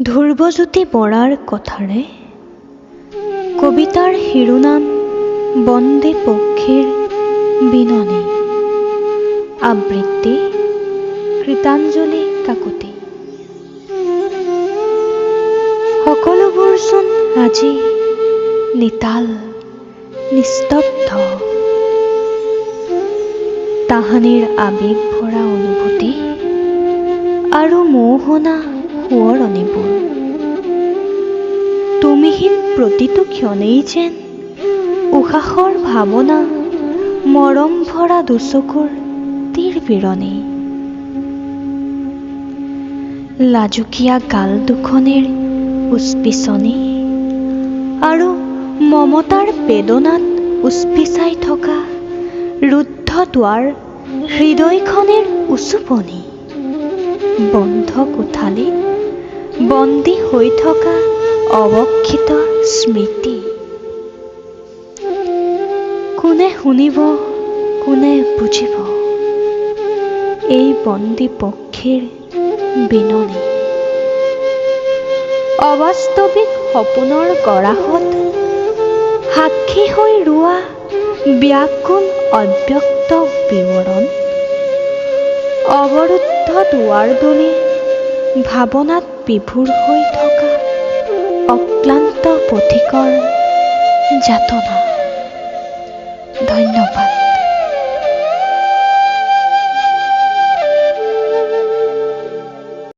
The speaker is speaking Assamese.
ধ্ৰুৱজ্যোতি বৰাৰ কথাৰে কবিতাৰ শিৰোনাম বন্দী পক্ষীৰ বিননি। আবৃত্তি কৃতাঞ্জলি কাকতি। সকলোবোৰচোন আজি নিতাল নিস্তব্ধ। তাহানিৰ আৱেগ ভৰা অনুভূতি আৰু মৌসনা সোঁৱৰণিবোৰ, তুমিহীন প্ৰতিটো ক্ষণেই যেন উশাহৰ ভাৱনা, মৰম ভৰা দুচকুৰ তিৰবিৰণি। লাজুকীয়া গাল দুখনিৰ উচপিচনি আৰু মমতাৰ বেদনাত উচপিচাই থকা ৰুদ্ধ দুৱাৰ হৃদয়খনিৰ উচুপনি, বন্ধ কোঠালিত বন্দী হৈ থকা অৱক্ষিত স্মৃতি। কোনে শুনিব, কোনে বুজিব এই বন্দী পক্ষীৰ বিননি? অবাস্তৱিক সপোনৰ গৰাহত সাক্ষী হৈ ৰোৱা ব্যাকুল অব্যক্ত বিৱৰণ, অৱৰুদ্ধ দুৱাৰদলিৰ ভাৱনাত বিভোৰ হৈ থকা অক্লান্ত পথিকৰ যাতনা। ধন্যবাদ।